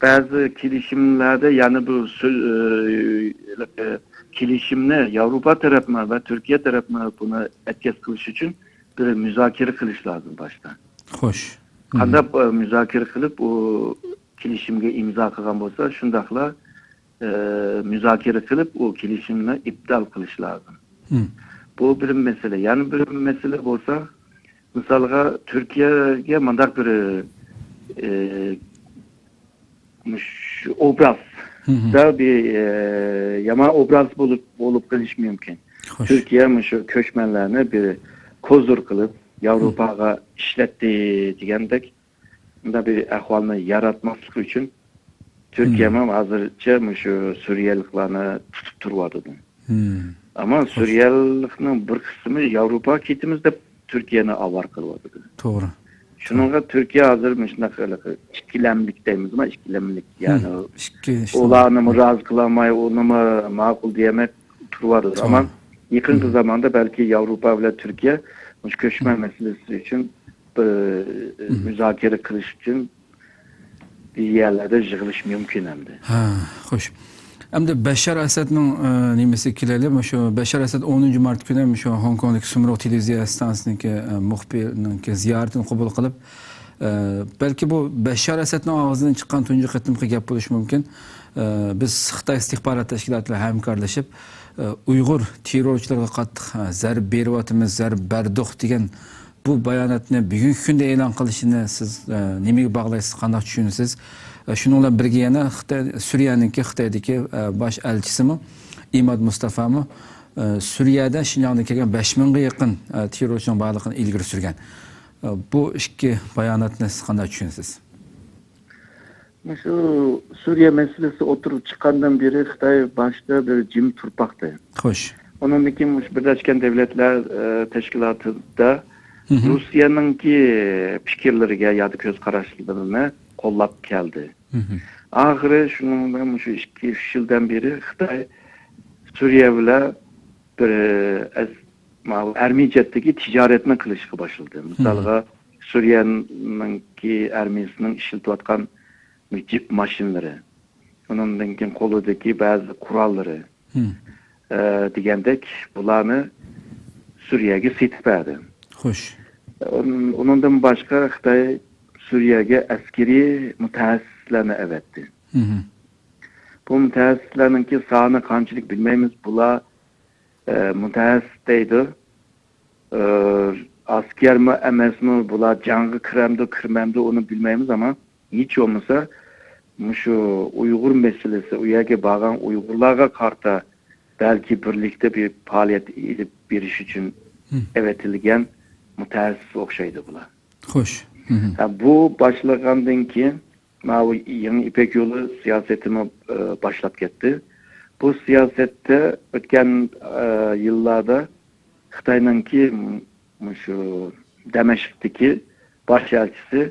بەزى كېلىشىملەردە يەنە بۇ سۆ-، ئە، كېلىشىمنى ياۋروپا تەرەپمۇ ۋە تۈركىيە تەرەپمۇ بۇنى ئەتكەس قىلىش ئۈچۈن بىر مۇزاكىرە قىلىش لازىم باشتا. خوش. قانداق، ئە، مۇزاكىرە قىلىپ ئۇ كېلىشىمگە ئىمزا قىلغان بولسا، شۇنداقلا، ئە، مۇزاكىرە قىلىپ ئۇ كېلىشىمنى ئىپتال قىلىش لازىم. بۇ بىر مەسىلە. يەنە بىر مەسىلە بولسا، مىسالغا، تۈركىيەگە مۇنداق بىر، ئى، مۇش-، ئوبرازدا بىر، ئى، يامان ئوبراز بولۇپ، بولۇپ قېلىشى مۇمكىن. خوش. تۈركىيە مۇشۇ كۆچمەنلەرنى بىر كوزۇر قىلىپ، ياۋروپاغا ئىشلەتتى دېگەندەك، مۇنداق بىر ئەھۋالنى ياراتماسلىق ئۈچۈن، تۈركىيەمۇ ھازىرچە مۇشۇ سۈرىيەلىكلارنى تۇتۇپ تۇرۇۋاتىدۇ. ئەمما سۈرىيەلىكنىڭ بىر قىسمى ياۋروپاغا كېتىمىز دەپ تۈركىيەنى ئاۋارە قىلىۋاتىدۇ. توغرا. شۇنىڭغا تۈركىيە ھازىر مۇشۇنداق ھېلىقى ئىككىلەملىك دەيمىزما، ئىككىلەملىك، يەنى ئىككى، ئۇلارنىمۇ رازى قىلالماي، ئۇنىمۇ ماقۇل دېيەلمەي تۇرۇۋاتىدۇ. ئەمما يېقىنقى زاماندا بەلكى ياۋروپا بىلەن تۈركىيە مۇشۇ كۆچمەن مەسىلىسى ئۈچۈن بىر مۇزاكىرە قىلىش ئۈچۈن بىر يەرلەردە يىغىلىش مۇمكىن ئەمدى. ھە، خوش. ئەمدى بەشار ئەسەدنىڭ، ئە، نېمىسىگە كېلەيلى. مۇشۇ بەشار ئەسەد ئونىنچى مارت كۈنى مۇشۇ خوڭكوڭدىكى سۇمرۇغ تېلېۋىزىيە ئىستانسىسىنىڭكى، ئە، مۇخبىرىنىڭكى زىيارىتىنى قوبۇل قىلىپ، ئە، بەلكى بۇ بەشار ئەسەدنىڭ ئاغزىدىن چىققان تۇنجى قېتىمقى گەپ بولۇشى مۇمكىن. ئە، بىز خىتاي ئىستىخبارات تەشكىلاتى بىلەن ھەمكارلىشىپ، ئە، ئۇيغۇر تېررورچىلىرىغا قاتتىق، ئە، زەربە بېرىۋاتىمىز، زەربە بەردۇق دېگەن بۇ باياناتنى بۈگۈنكى كۈندە ئېلان قىلىشىنى سىز، ئە، نېمىگە باغلايسىز، قانداق چۈشىنىسىز؟ ئە، شۇنىڭ بىلەن بىرگە يەنە خىتاي، سۈرىيەنىڭكى خىتايدىكى، ئە، باش ئەلچىسىمۇ، ئىماد مۇستافامۇ، ئە، سۈرىيەدە شىنجاڭدىن كەلگەن بەش مىڭغا يېقىن، ئە، تېررورچىنىڭ بارلىقىنى ئىلگىرى سۈرگەن. ئە، بۇ ئىككى باياناتنى سىز قانداق چۈشىنىسىز؟ مۇشۇ سۈرىيە مەسىلىسى ئوتتۇرىغا چىققاندىن بېرى خىتاي باشتا بىر جىم تۇرۇپ باقتى. خوش. ئۇنىڭدىن كېيىن مۇشۇ بىرلەشكەن دەۋلەتلەر، ئە، تەشكىلاتىدا روسىيەنىڭكى پىكىرلىرىگە ياكى كۆز قاراشلىرىنى قوللاپ كەلدى. ئاخىرى شۇنىڭ بىلەن مۇشۇ ئىككى، ئۈچ يىلدىن بېرى خىتاي سۈرىيە بىلەن بىر، ئە، ماۋۇ ئەرمىي جەھەتتىكى تىجارەتنى قىلىشقا باشلىدى. مىسالغا، سۈرىيەنىڭكى ئەرمىيىسىنىڭ ئىشلىتىۋاتقان جىپ ماشىنىلىرى، ئۇنىڭدىن كېيىن قولىدىكى بەزى قوراللىرى، ئە، دېگەندەك بۇلارنى سۈرىيەگە سېتىپ بەردى. خوش. ئۇن-، ئۇنىڭدىن باشقا خىتاي سۈرىيەگە ئەسكىرىي مۇتەخەسسىسلەرنى ئەۋەتتى. بۇ مۇتەخەسسىسلەرنىڭكى سانى قانچىلىك بىلمەيمىز. بۇلار، ئە، مۇتەخەسسىس دەيدۇ. ئە، ئەسكەرمۇ ئەمەسمۇ، بۇلار جەڭگە كىرەمدۇ، كىرمەمدۇ، ئۇنى بىلمەيمىز، ئەمما ھېچ بولمىسا مۇشۇ ئۇيغۇر مەسىلىسى، ئۇ يەرگە بارغان ئۇيغۇرلارغا قارىتا بەلكى بىرلىكتە بىر پائالىيەت ئېلىپ بېرىش ئۈچۈن ئەۋەتىلگەن مۇتەخەسسىس ئوخشايدۇ بۇلار. خوش. ھە، بۇ باشلىغاندىن كېيىن ماۋۇ يېڭى يىپەك يولى سىياسىتىمۇ، ئە، باشلاپ كەتتى. بۇ سىياسەتتە ئۆتكەن، ئە، يىللاردا خىتاينىڭكى مۇشۇ دەمەشقتىكى باش ئەلچىسى،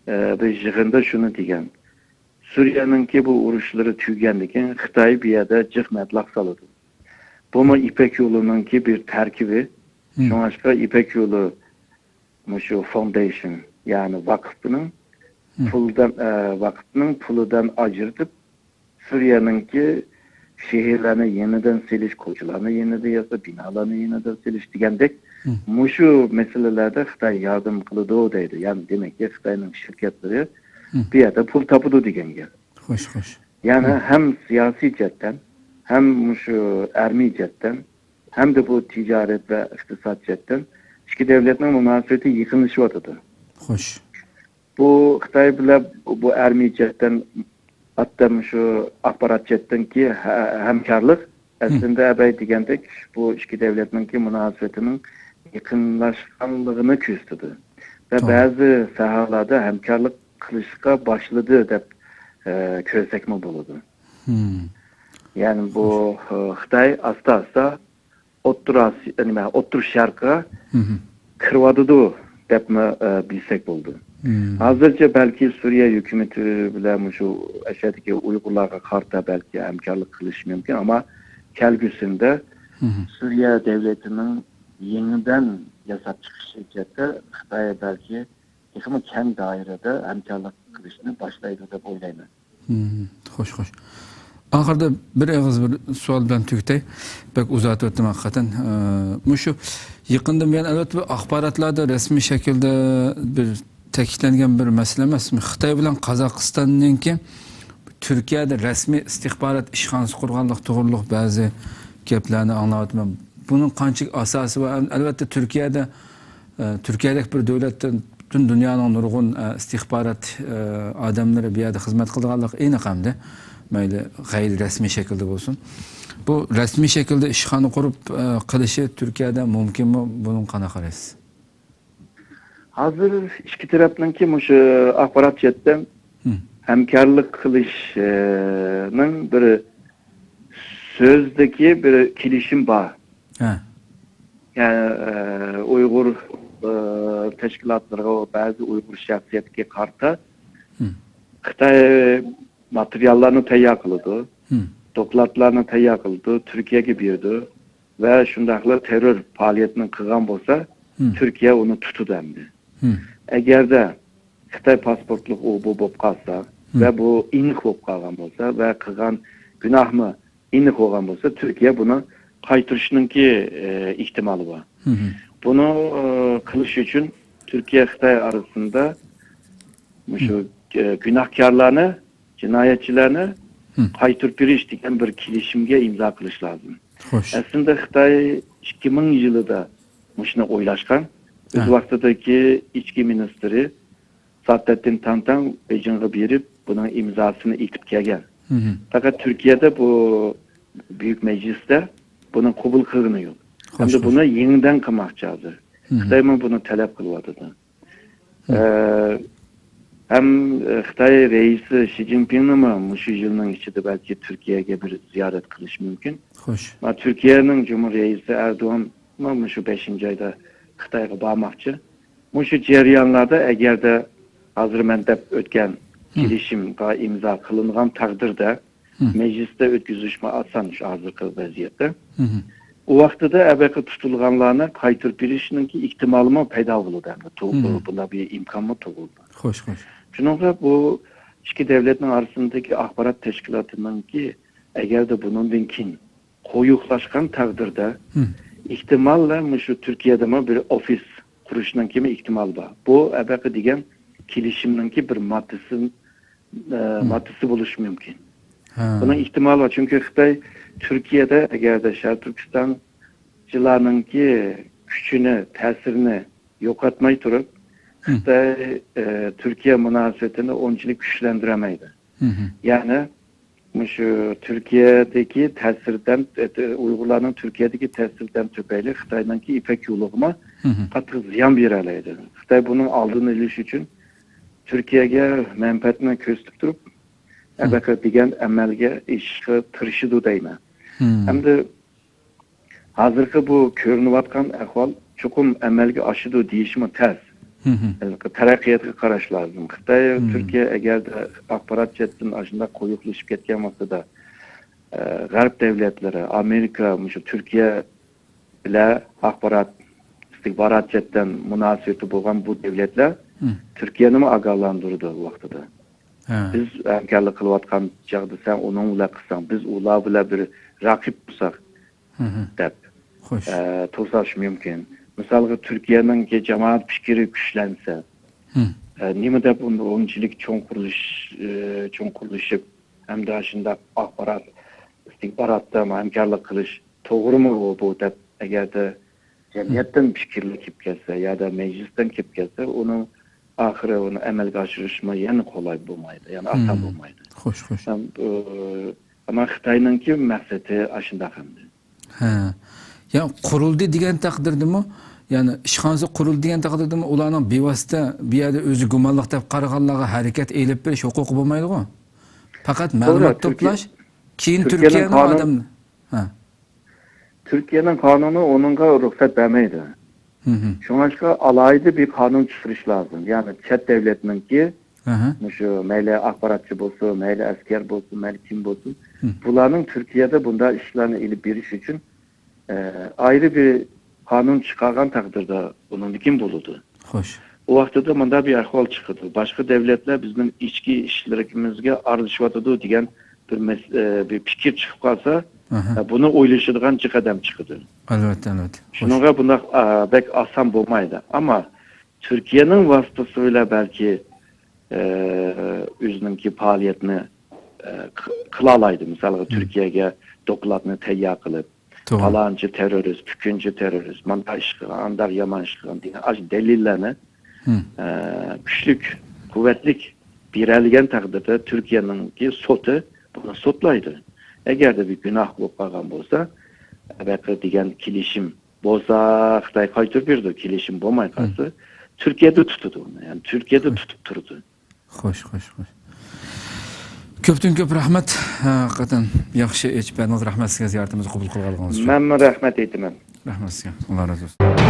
ئە، بىر يىغىندا شۇنى دېگەن: سۈرىيەنىڭكى بۇ ئۇرۇشلىرى تۈگىگەندىن كېيىن خىتاي بۇ يەردە جىق مەبلەغ سالىدۇ. بۇمۇ يىپەك يولىنىڭكى بىر تەركىبى. شۇڭلاشقا يىپەك يولى مۇشۇ فاوندېيشن، يەنى ۋاقىپنىڭ پۇلىدىن، ئە، ۋاقىپنىڭ پۇلىدىن ئاجرىتىپ، سۈرىيەنىڭكى شەھەرلەرنى يېڭىدىن سېلىش، كوچىلارنى يېڭىدىن ياساش، بىنالارنى يېڭىدىن سېلىش دېگەندەك، مۇشۇ مەسىلىلەردە خىتاي ياردەم قىلىدۇ دەيدۇ. يەنى دېمەككى، خىتاينىڭ شىركەتلىرى بۇ يەردە پۇل تاپىدۇ دېگەن گەپ. خوش، خوش. يەنى ھەم سىياسىي جەھەتتىن، ھەم مۇشۇ ئەرمىي جەھەتتىن، ھەمدە بۇ تىجارەت ۋە ئىقتىساد جەھەتتىن ئىككى دەۋلەتنىڭ مۇناسىۋىتى يېقىنلىشىۋاتىدۇ. خوش. بۇ خىتاي بىلەن بۇ ئەرمىي جەھەتتىن، ئاتتەم شۇ ئاخبارات جەھەتتىنكى ھە-، ھەمكارلىق ئەسلىندە ئەبەي دېگەندەك بۇ ئىككى دەۋلەتنىڭكى مۇناسىۋىتىنىڭ يېقىنلاشقانلىقىنى كۆرسىتىدۇ. ۋە بەزى ساھەلەردە ھەمكارلىق قىلىشقا باشلىدى دەپ، ئە، كۆرسەكمۇ بولىدۇ. يەنى بۇ، ئە، خىتاي ئاستا-ئاستا ئوتتۇرا ئاسىيا، نېمە، ئوتتۇرا شەرققە كىرىۋاتىدۇ دەپمۇ، ئە، بىلسەك بولىدۇ. ھازىرچە بەلكى سۈرىيە ھۆكۈمىتى بىلەن مۇشۇ ئەشەدىكى ئۇيغۇرلارغا قارىتا بەلكى ھەمكارلىق قىلىشى مۇمكىن، ئەمما كەلگۈسىدە سۈرىيە دەۋلىتىنىڭ يېڭىدىن ياساپ چىقىشى جەھەتتە خىتاي بەلكى تېخىمۇ كەڭ دائىرىدە ھەمكارلىق قىلىشنى باشلايدۇ دەپ ئويلايمەن. خوش، خوش. ئاخىرىدا بىر ئېغىز بىر سوئال بىلەن تۈگىتەي. بەك ئۇزارتىۋەتتىم ھەقىقەتەن. ئە، مۇشۇ يېقىندىن بۇيان، ئەلۋەتتە، بۇ ئاخباراتلاردا رەسمىي شەكىلدە بىر تەكىتلەنگەن بىر مەسىلە ئەمەس. خىتاي بىلەن قازاقىستاننىڭكى تۈركىيەدە رەسمىي ئىستىخبارات ئىشخانىسى قۇرغانلىق توغرۇلۇق بەزى گەپلەرنى ئاڭلاۋاتىمەن. بۇنىڭ قانچىلىك ئاساسى بار؟ ئەلۋەتتە، تۈركىيەدە، ئە، تۈركىيەدەك بىر دۆلەتتە پۈتۈن دۇنيانىڭ نۇرغۇن، ئە، ئىستىخبارات، ئە، ئادەملىرى بۇ يەردە خىزمەت قىلىدىغانلىقى ئېنىق ئەمدى. مەيلى غەيرىي رەسمىي شەكىلدە بولسۇن. بۇ رەسمىي شەكىلدە ئىشخانا قۇرۇپ، ئە، قىلىشى تۈركىيەدە مۇمكىنمۇ؟ بۇنىڭغا قانداق قارايسىز؟ ھازىر ئىككى تەرەپنىڭكى مۇشۇ ئاخبارات جەھەتتىن ھەمكارلىق قىلىشنىڭ بىر سۆزدىكى بىر كېلىشىم بار. ھە. يەنى، ئە، ئۇيغۇر، ئە، تەشكىلاتلىرىغا ۋە بەزى ئۇيغۇر شەخسىيەتكە قارىتا خىتاي ماتېرىياللارنى تەييار قىلىدۇ، دوكلاتلارنى تەييار قىلىدۇ، تۈركىيەگە بېرىدۇ. ۋە شۇنداقلا تېررور پائالىيەتنى قىلغان بولسا، تۈركىيە ئۇنى تۇتىدۇ ئەمدى. ئەگەردە خىتاي پاسپورتلۇق ئۇ بۇ بولۇپ قالسا ۋە بۇ ئېنىق بولۇپ قالغان بولسا ۋە قىلغان گۇناھمۇ ئېنىق بولغان بولسا، تۈركىيە بۇنى قايتۇرۇشنىڭكى، ئە، ئېھتىمالى بار. بۇنى، ئە، قىلىش ئۈچۈن تۈركىيە خىتاي ئارىسىندا مۇشۇ، ئە، گۇناھكارلارنى، جىنايەتچىلەرنى قايتۇرۇپ بېرىش دېگەن بىر كېلىشىمگە ئىمزا قىلىش لازىم. خوش. ئەسلىدە خىتاي ئىككى مىڭ يىلىدا مۇشۇنى ئويلاشقان. ئۆز ھە. ۋاقتىدىكى ئىچكى مىنىستىرى سائدەتتىن تانتان بېيجىڭغا بېرىپ، بۇنىڭ ئىمزاسىنى ئېيتىپ كەلگەن. مھم. پەقەت تۈركىيەدە بۇ بۈيۈك مەجلىستە بۇنى قوبۇل قىلغىنى يوق. خوش، ئەمدى خوش. بۇنى يېڭىدىن قىلماقچى ھازىر. مھم. خىتايمۇ بۇنى تەلەپ قىلىۋاتىدۇ. مم. ئە، ھەم، ئە، خىتاي رەئىسى شى جىنپىڭنىمۇ مۇشۇ يىلنىڭ ئىچىدە بەلكى تۈركىيەگە بىر زىيارەت قىلىشى مۇمكىن. خوش. ما، تۈركىيەنىڭ جۇمھۇر رەئىسى ئەردوغانمۇ مۇشۇ بەشىنچى ئايدا خىتايغا بارماقچى. مۇشۇ جەريانلاردا ئەگەردە ھازىر مەن دەپ ئۆتكەن مم. كېلىشىمغا ئىمزا قىلىنغان تەقدىردە، مم. مەجلىستە ئۆتكۈزۈشمۇ ئاسان شۇ ھازىرقى ۋەزىيەتتە. مم. ئۇ ۋاقتىدا ئەبەقە تۇتۇلغانلارنى قايتۇرۇپ بېرىشنىڭكى ئېھتىمالىمۇ پەيدا بولىدۇ. ئەمدى تو-، مم. بۇ-، بۇنداق بىر ئىمكانمۇ تۇغۇلىدۇ. خوش، خوش. شۇنىڭغا بۇ ئىككى دۆلەتنىڭ ئارىسىدىكى ئاخبارات تەشكىلاتىنىڭكى ئەگەردە بۇنىڭدىن كېيىن قويۇقلاشقان تەقدىردە، مم. ئېھتىماللا مۇشۇ تۈركىيەدىمۇ بىر ئوفىس قۇرۇشنىڭكىمۇ ئېھتىمالى بار. بۇ ئەبەقە دېگەن كېلىشىمنىڭكى بىر ماددىسى، ئە، مم. ماددىسى بولۇشى مۇمكىن. ھە. بۇنىڭ ئېھتىمالى بار، چۈنكى خىتاي تۈركىيەدە ئەگەردە شەرقىي تۈركىستانچىلارنىڭكى كۈچىنى، تەسىرىنى يوقاتماي تۇرۇپ، مم. خىتاي، ئە، تۈركىيە مۇناسىۋىتىنى ئۇنچىلىك كۈچلەندۈرەلمەيدۇ. مم. يەنى مۇشۇ تۈركىيەدىكى تەسىردىن، ئۇيغۇرلارنىڭ تۈركىيەدىكى تەسىردىن تۈپەيلى خىتاينىڭكى يىپەك يولىغىمۇ مم. قاتتىق زىيان بېرەلەيدۇ. خىتاي بۇنىڭ ئالدىنى ئېلىش ئۈچۈن تۈركىيەگە مەنپەئەتنى كۆرسىتىپ تۇرۇپ، مم. ئەبەقە دېگەن ئەمەلگە ئېشىشقا تىرىشىدۇ دەيمەن. مم. ئەمدى ھازىرقى بۇ كۆرۈنۈۋاتقان ئەھۋال چوقۇم ئەمەلگە ئاشىدۇ دېيىشمۇ تەس. مم. تەرەققىياتقا قاراش لازىم. خىتاي، مم. تۈركىيە ئەگەردە ئاخبارات جەھەتتىن ئاشۇنداق قويۇقلىشىپ كەتكەن ۋاقتىدا، ئە، غەرب دۆلەتلىرى، ئامېرىكا مۇشۇ تۈركىيە بىلەن ئاخبارات، ئىستىخبارات جەھەتتىن مۇناسىۋىتى بولغان بۇ دۆلەتلەر مم. تۈركىيەنىمۇ ئاگاھلاندۇرىدۇ ۋاقتىدا. ھە. بىز ھەمكارلىق قىلىۋاتقان چاغدا سەن ئۇنىڭ بىلەن قىلساڭ، بىز ئۇلار بىلەن بىر رەقىب بولساق، مم. دەپ، خوش. ئە، توساش مۇمكىن. مىسالغا، تۈركىيەنىڭكى جامائەت پىكرى كۈچلەنسە، مم. ئە، نېمە دەپ ئۇن-، ئۇنچىلىك چوڭقۇرلىش-، ئە، چوڭقۇرلىشىپ، ھەمدە شۇنداق ئاخبارات، ئىستىخباراتتا ھەمكارلىق قىلىش توغرىمۇ بۇ، بۇ دەپ، ئەگەردە جەمئىيەتتىن پىكىرلەر كېلىپ كەلسە، يادا مەجلىستىن كېلىپ كەلسە، ئۇنىڭ ئاخىرى ئۇنى ئەمەلگە ئاشۇرۇشمۇ يەنە قولاي بولمايدۇ، يەنى ئاسان مم. بولمايدۇ. خوش، خوش. ھەم، ئۇ، ئەمما خىتاينىڭكى مەقسىتى ئاشۇنداق ئەمدى. ھە. يا، قۇرۇلدى دېگەن تەقدىردىمۇ، يەنى ئىشخانىسى قۇرۇلدى دېگەن تەقدىردىمۇ، ئۇلارنىڭ بىۋاسىتە بۇ يەردە ئۆزى گۇمانلىق دەپ قارىغانلارغا ھەرىكەت ئېلىپ بېرىش ھوقۇقى بولمايدىغۇ؟ پەقەت توغرا، مەلۇمات تۈركىيە-، توپلاش، كېيىن تۈركىيەنىڭ تۈركىيەنىڭ قانۇن-، ئادەم-، ھە. تۈركىيەنىڭ قانۇنى ئۇنىڭغا رۇخسەت بەرمەيدۇ. مم. شۇڭلاشقا ئالاھىدە بىر قانۇن چىقىرىش لازىم. يەنى چەت دۆلەتنىڭكى، ئاھا. مۇشۇ مەيلى ئاخباراتچى بولسۇن، مەيلى ئەسكەر بولسۇن، مەيلى كىم بولسۇن، مم. بۇلارنىڭ تۈركىيەدە بۇنداق ئىشلارنى ئېلىپ بېرىش ئۈچۈن، ئە، ئايرى بىر قانۇن چىقارغان تەقدىردە ئۇنىڭدىن كېيىن بولىدۇ. خوش. ئۇ ۋاقتىدا مۇنداق بىر ئەھۋال چىقىدۇ. باشقا دۆلەتلەر بىزنىڭ ئىچكى ئىشلىرىمىزگە ئارىلىشىۋاتىدۇ دېگەن بىر مەس-، ئە، بىر پىكىر چىقىپ قالسا، ئاھا. ئە، بۇنى ئويلىشىدىغان جىق ئادەم چىقىدۇ. ئەلۋەتتە، ئەلۋەتتە. خوش. شۇنىڭغا بۇنداق، ئا، بەك ئاسان بولمايدۇ. ئەمما تۈركىيەنىڭ ۋاسىتىسى بىلەن بەلكى، ئە، ئۆزىنىڭكى پائالىيەتنى، ئە، ق-، قىلالايدۇ. مىسالغا، مم. تۈركىيەگە دوكلاتنى تەييار قىلىپ، توغرا. پالانچى تېررورىست، پۈكۈنچى تېررورىست، مانداق ئىش قىلغان، ئانداق يامان ئىش قىلغان دېگەن ئاشۇ دەلىللەرنى ھىم. ئە، كۈچلۈك، قۇۋۋەتلىك بېرەلىگەن تەقدىردە تۈركىيەنىڭكى سوتى بۇنى سوتلايدۇ. ئەگەردە بىر گۇناھ بولۇپ قالغان بولسا، بەقى دېگەن كېلىشىم بولسا خىتاي قايتۇرۇپ بېرىدۇ، كېلىشىم بولماي قالسا تۈركىيەدە تۇتىدۇ ئۇنى. يەنى تۈركىيەدە تۇتۇپ تۇرىدۇ. خوش خوش خوش. كۆپتىن كۆپ رەھمەت. ھەقىقەتەن ياخشى ئېچىپ بەردىڭىز. رەھمەت سىزگە، زىيارىتىمىزنى قوبۇل قىلغانلىقىڭىز ئۈچۈن. مەنمۇ رەھمەت ئېيتىمەن. رەھمەت سىزگە. ئاللا رازى بولسۇن.